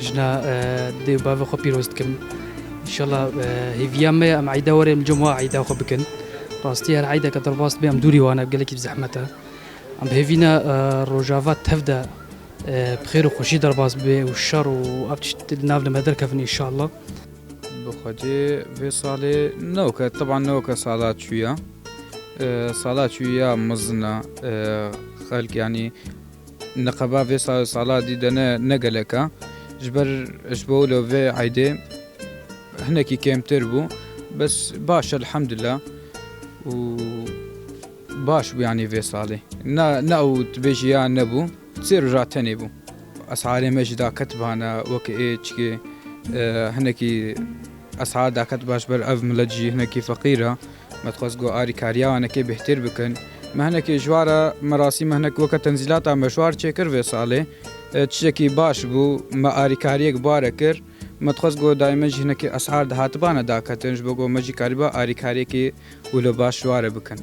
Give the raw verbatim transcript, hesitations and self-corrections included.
Jina, e, dê û bavê xwe pîroz dikim. Înşallah, e, hêviya me ye em eyda were em cem wa eyda xwe bikin. Rastî her eydeke derbas dibe em dûrî wan e, gelekî bi zehmet e. Em bi hêvî ne, e, rojava tev de, e, bi xêr û xweşî derbas bibe û şer û ev tişt li nav li me derkevin înşallah. Bi xwedê vê salê ne weke, teban ne weke sala çûye. E, sala çûye ya mezin e, e, xelk yanî niqeba vê sa-, sala dî de ne, ne gelek e. Ji ber, ji bo wilo vê eydê hinekî kêmtir bû. Bes baş e, elhamdulillah. Û baş bû yanî vê salê. Ne, ne ew tu bêjî ya nebû. Sê roja tenê bû. Esharê me jî daketibane weke ê çikê, e, hinekî eshar daketiba ji ber ev milet jî hinekî feqîr e. Me dixwest ku arîkariya wan hinekê bêhtir bikin. Me hinekî ji wan re merasîm hinek weke tenzîlata me ji wan çêkir vê salê. E, tiştekî baş bû. Me arîkariyek bi wan re kir. Me dixwest ku daîme jî hinekî eshar dihatibane daketin, ji bo ku me jî kariba arîkariyekî wilo baş ji wan re bikin.